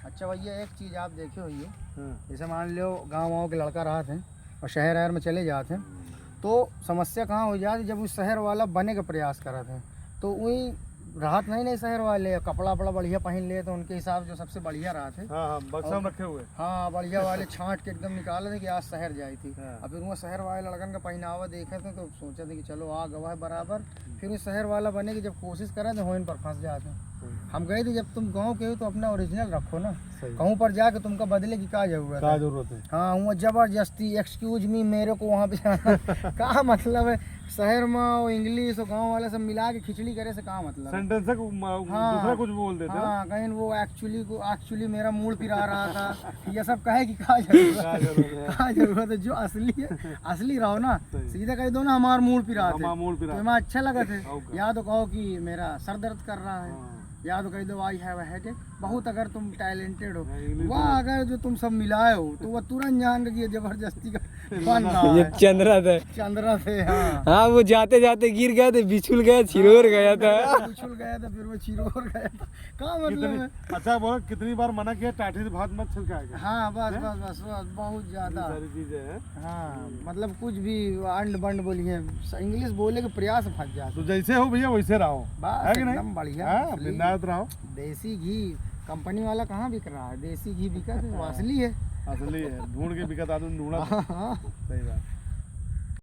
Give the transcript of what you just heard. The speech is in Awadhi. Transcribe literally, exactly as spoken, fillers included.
अच्छा भैया, एक चीज आप देखे होइए, हाँ। जैसे मान लो गाँव वाँव के लड़का रहत हैं और शहर अहर में चले जात हैं, तो समस्या कहाँ हो जात है, जब उस शहर वाला बने के प्रयास करत हैं, तो वही रहत नहीं, नहीं शहर वाले, कपड़ा वपड़ा बढ़िया पहन ले, तो उनके हिसाब जो सबसे बढ़िया रहत है। हाँ, हाँ, बक्सा और में रखे हुए। हाँ, बढ़िया वाले छांट के एकदम निकालत है कि आज शहर जाई थी। हाँ। अब फिर वो शहर वाले लड़कन का पहनावा देखत हैं, तो सोचत हैं कि चलो आ गवा है बराबर। फिर वो शहर वाला बने की जब कोशिश करत हैं, होइन पर फंस जात हैं। हम्म। हम कहे थे, जब तुम गाँव के हो तो अपना ओरिजिनल रखो ना। सही। कहूँ पर जाके तुमका बदले की का जरूरत का है? जरूरत है? हाँ, हुआ जबरदस्ती, "Excuse me, मेरे को वहाँ पे जाना।" का मतलब है, शहर में वो इंग्लिश और गाँव वाला सब मिला के खिचड़ी करे से का मतलब है? सेंटेंस को म-, हाँ, दूसरा कुछ बोल देते हो। हाँ, कहीं वो एक्चुअली को, "एक्चुअली मेरा मूड पिरा रहा था।" ये सब कहे कि का जरूरत का है? जरूरत है? का जरूरत है? जो असली है, असली रहो ना, सही। सीधा कह दो ना, "हमार मूड पिरा थे।" हमार मूड पिरा तो थे। मैं अच्छा लगा थे। और का? या तो कहो कि मेरा सर दर्द कर रहा है, हाँ। या तो कह दो, "I have a headache।" बहुत अगर तुम टैलेंटेड हो, हाँ, इंग्लिश वाह, में। अगर जो तुम सब मिलाए हो, तो वो तुरंत जान गए कि ये जबरदस्ती का बन रहा ये है। चंद्रा थे। चंद्रा थे, हाँ। हाँ, वो जाते जाते गिर गए थे, बिछुल गए, छिरोर हाँ, गया था। बिछुल गया था, फिर वो छिरोर गया था। का मतलब कितनी, है? अच्छा बोलो, कितनी बार मना किया, टाठी से भात मत छिलकाया कर। हाँ, बस, हैं? बस, बस, बस, बहुत ज्यादा। ये सारी चीजें हैं। हाँ, हम्म। मतलब कुछ भी अंड बंड बोलिए, स-, इंग्लिश बोले के प्रयास फंस जाते। तो जैसे हो भैया, वैसे रहो। बस, है कि नहीं? एकदम बढ़िया, हाँ, असली। बिंदास रहो। देसी घी, कंपनी वाला कहाँ बिक रहा है? देसी घी बिका तो हाँ। असली है। असली है, ढूंढ के बिका तो आदमी ढूंढा। हाँ, हाँ। सही बात।